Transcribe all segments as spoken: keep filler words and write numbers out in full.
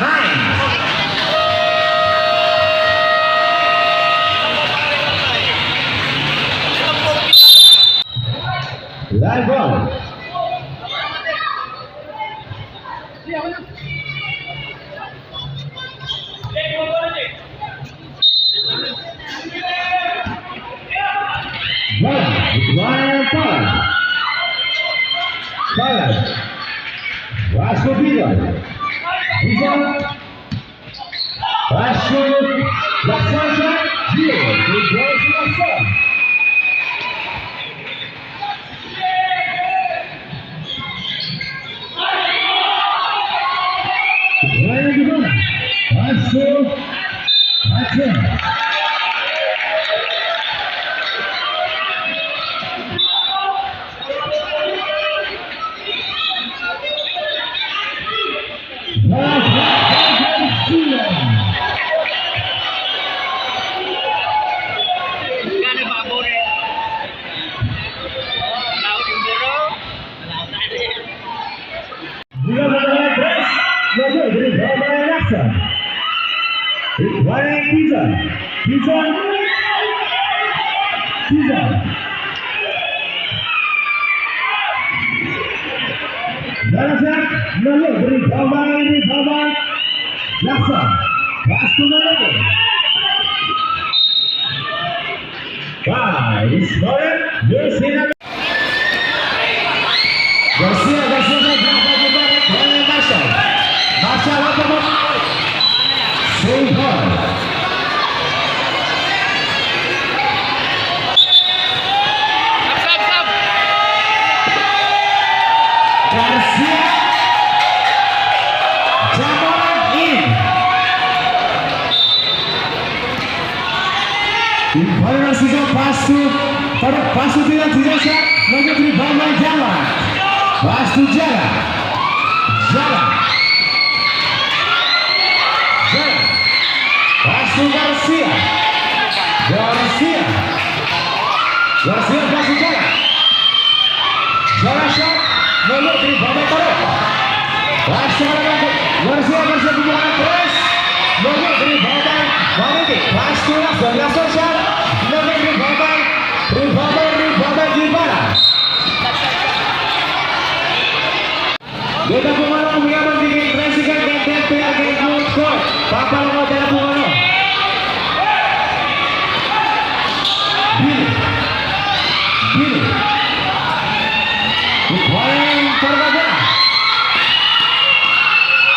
Nine. Live ball. Bola, bola, bola. Bola. Vasco Villa. Villa. Vasco, la Sasha, Villa. Mula sa tanggal tres, lagu dari Baba Laksa. Ikuan Tizan. Tizan. Tizan. Darasak, lagu dari Baba, dari Baba Laksa. Pastu na lagu. By scorer, Lucina. Garcia, Garcia, Garcia, Garcia, Marshall. Marshall, open up. Save ball. Garcia. Jamoran in. Ikuan na Narciso, pastu. Taruh, pastu, Tizan, Tizan, shot. Lagu dari Baba Jala. Pastu Jala. Jala. Jala. Pastu Garcia. Garcia. Garcia, pastu Jala. Jala shot, lagu dari Baba Taro. Pastu Garcia, Garcia pumuka na tres. Lagu dari Baba Maniti. Pastu Laksa, Laksa shot, lagu dari Baba, dari Baba, dari Baba Gibara. Deta pung anu, miyabang di keng tricycle, keng ten player, keng full court. Papalungan deta pung anu. Billy. Billy. Ikuan Torgagera.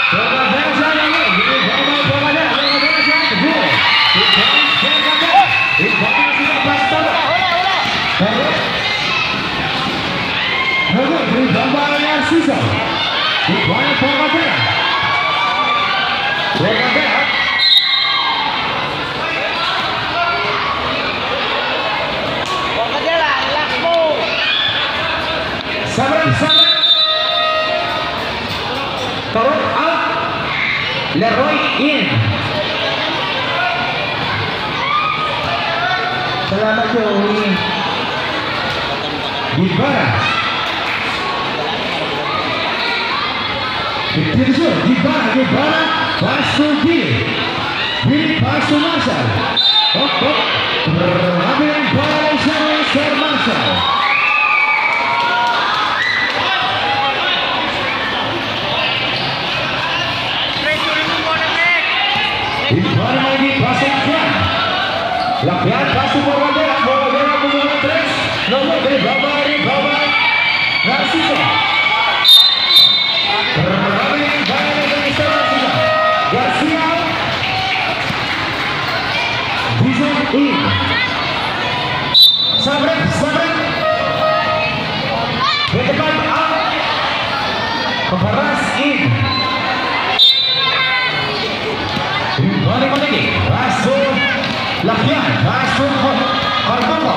Torgagera sa anu, Billy, Torgagera, Torgagera sa anu, Billy. Ikuan Torgagera. Ikuan Torgagera. Lagu dari Baba Narciso. Ikuan Torgagera. Torgagera. Torgagera, relax mo. Sabran, sabran. Taruh out. Leroy in. Salamat, Joey. Gibara. Gibara, Gibara. Pastu Billy. Billy, pastu Marshall. Oh, oh, Lakian, pasu por bandera, por bandera, por bandera, tres. No, no, ribaba, ribaba. Narciso. Ribaba, Narciso. Garcia. Vision in. Sabrek, sabrek. Betepat out. Paparas in. Balik, balik. Pasu. Lakian. Pasu. Cardoso.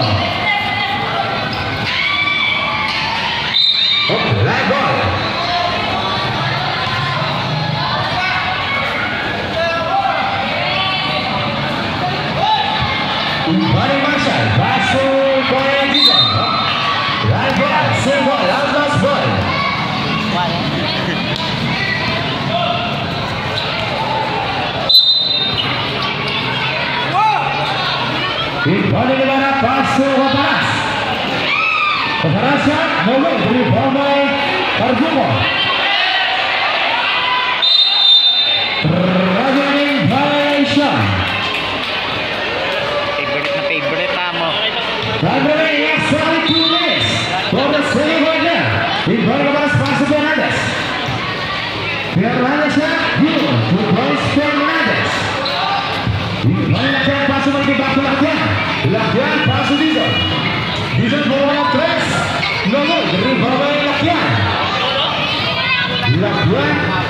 Live ball. Balik, Marshall. Pasu. Balik, Dizon. Live ball. Same ball. Last, last ball. Ibalik na naman, pasu, Paparas. Paparas siya, no goal, rebound by Cardumo. Running by siya. Favorite na favorite, amo. Time remaining exactly two minutes for the semi final. Ibalik na naman, pasu, Fernandez. Fernandez siya, yun, to Bryce Fernandez. Ibalik na naman, pasu, Lakian. Lakian, pasu, Dizon. Dizon, bola, tres. No goal, rebound by Lakian. Lakian.